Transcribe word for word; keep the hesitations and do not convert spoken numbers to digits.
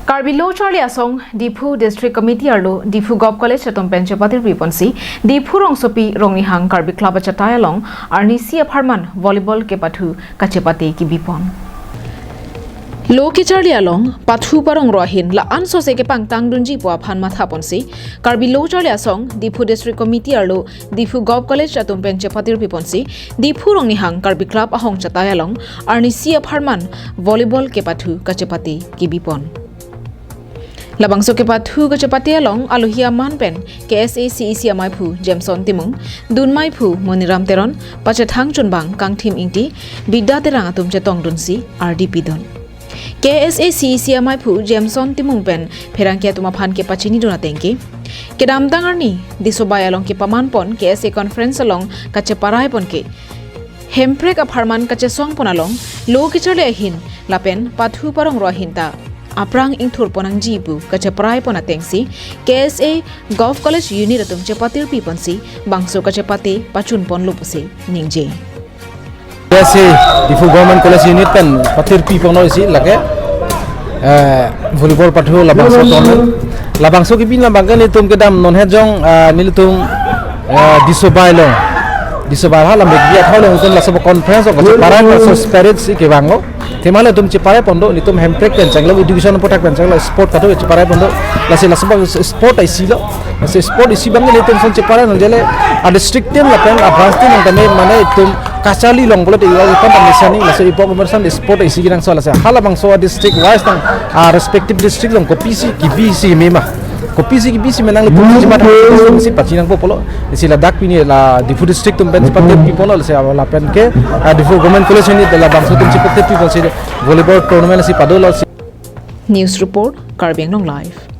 Karbi Lo Charli Asong, Diphu District Committee arlo Diphu Govt College atum pen chepatirpi ponsi, Diphu rongsopi Rongnihang Karbi Club achatai along arnisi apharman volleyball kepathu kachepate kebi pon. Lo kecharli along pathu parongro ahin la-an sose kepangtang dunji pu aphan matha ponsi, Karbi Lo Charli Asong, Diphu District Committee arlo Diphu Govt College atum pen chepatirpi ponsi, Diphu Rongnihang Karbi Club ahong chatai along arnisi apharman volleyball kepathu kachepate kebi pon. Labangso kepathu kachepate along alohi aman pen K S A C E C amaiphu Jameson Timung, dunmaiphu Moniram Teron, pachethang chunbang Kangthim Ingti, Bida Terang atum chetongdunsi ardi pidun. K S A C E C amaiphu Jameson Timung pen pherangke atum aphan kepachinidun atengke, kedamtang arni Disobai along kepaman pon K S A conference along kacheparai ponke, Hemprek apharman kachesong pon along lo kecharli ahin lapen pathu parongro ahin ta aphrang ingthur pon nangji pu kacheparai pon atengsi, K S A Govt College Unit atum chepatirpi ponsi bangso kachepate pachun ponlo pusi ningje. K S A Diphu Government College Unit pen patirpi ponlo isi lake, eh, volleyball pathu labangso tournament. Labangso kebi labang ke nelitum kedam non hejong, ah, nelitum, eh, Disobai along. Disobai ha lam big dia thau along itum laso conference along kacheparai laso spirit si kevanglo. Athema nelitum cheparai pon do, nelitum Hemprek pen chenglo, education aputhak pen chenglo, sport kado cheparai pon do. Lasi laso abang sport isi lo. Lasi sport isi abang nelitum son cheparai nang jele, a district team lapen a branch team nang kami mane itum kacharli along pulote iwa ipan ta mesani, laso ipo pemersan sport isi kenangsot lasi halabangso a district wise nang, ah, respective district along kopisi kebi isi mema. Kopisi kebi isi menang nelitum si matha si pachinang po pulo. Isi ladak pini la Diphu district atum pen chepatirpi ponlo, lasi lapen ke, ah, Diphu Government College Unit labangso atum chepatirpi ponsi volleyball tournament si padolo si. News report, Karbi Anglong Live.